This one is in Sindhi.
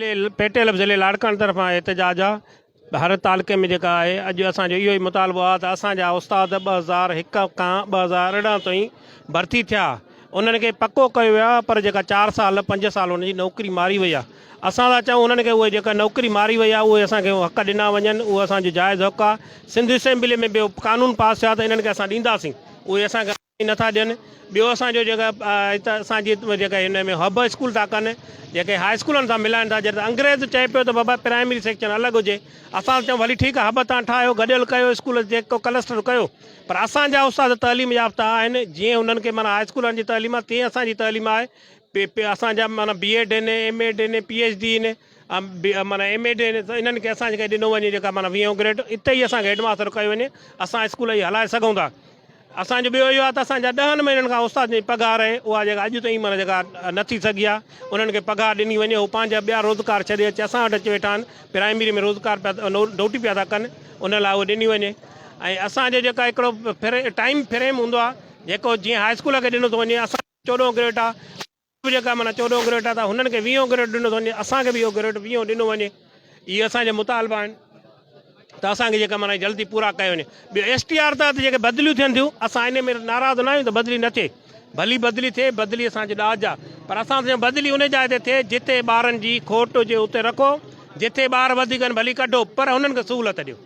پيٽيل ضلعي لاڙڪاڻي طرفان احتجاج آ هر تعلقي ۾ جيڪا آهي اڄ اسان جو اهو ئي مطالبو آ ته اسان جا استاد 2001 کان 2018 تائين ڀرتي ٿيا انهن کي پڪو ڪيو ويو آ پر جيڪا چار سال پنج سال انهن جي نوڪري ماري وئي آ اسان ٿا چئون انهن کي اهي جيڪا نوڪري ماري وئي آ اهي اسان کي حق ڏنا وڃن اهو اسان جو جائز حق آ سنڌ اسيمبلي ۾ به قانون پاس ٿيو آ ته انهن کي اسان ڏينداسين اهي اسان کي نٿا ڏين ٻيو اسان جو جيڪا هت اسان جي جيڪا هن ۾ هب اسڪول ٿا ڪن جيڪي هاء اسڪولن سان ملائن ٿا جڏهن ته انگريز چئي پيو ته بابا پرائمري سيڪشن الڳ هجي اسان چئون ڀلي ٺيڪ آهي هب تان ٺاهيو گڏيل ڪيو اسڪول جيڪو ڪلسٽر ڪيو پر اسان جا استاد تعليم يافته آهن جيئن انهن کي معنيٰ هاء اسڪولن جي تعليم آهي تيئن اسان جي تعليم آهي پي پي اسان جا معنيٰ بي ايڊ آهن ايم ايڊ آهن پي ايڇ ڊي آهن معنيٰ ايم ايڊ آهن ته انهن کي اسان کي ڏنو وڃي جيڪا معنيٰ ويهون گريڊ اتي ئي اسان کي هيڊ ماستر ڪيو وڃي اسان اسڪول ئي هلائي سگهون ٿا اسان جو ٻيو اهو آهي ته اسان جا ڏهن مهينن کان استاد جي پگهار آهي اها جيڪا اڄ تائين معنيٰ جيڪا نه ٿي سگهي آهي انهن کي پگهار ڏني وڃي هو پنهنجا ٻيا روزگار ڇڏي اچي اسان وٽ اچي ويٺا آهن پرائمري ۾ روزگار پيا ڊوٽي پيا ٿا ڪن ان لاء اهو ڏني وڃي ۽ اسان جو جيڪا هڪڙو ٽائيم فريم هوندو آهي جيڪو جيئن هاء اسڪول کي ڏنو ٿو وڃي اسان چوڏهون گريڊ آهي به جيڪا معنيٰ چوڏهون گريڊ آهي ته هنن کي ويهون گريڊ ڏنو ٿو وڃي اسان کي به اهو گريڊ ويهون ڏنو وڃي اهي اسان جا مطالبا آهن ته اسان کي جيڪا معنيٰ جلدي پورا ڪيو وڃي ٻيو ايس ٽي آر تحت جيڪي بدليون ٿين ٿيون اسان ان ۾ ناراض نه آهيون ته بدلي نه ٿئي ڀلي بدلي ٿئي بدلي اسان جو ڏاج آهي پر اسان چئون بدلي ان جاء تي ٿئي جتي ٻارن جي کوٽ هجي اتي رکو جتي ٻار وڌيڪ آهن ڀلي ڪڍو پر هنن کي سهولت ڏيو.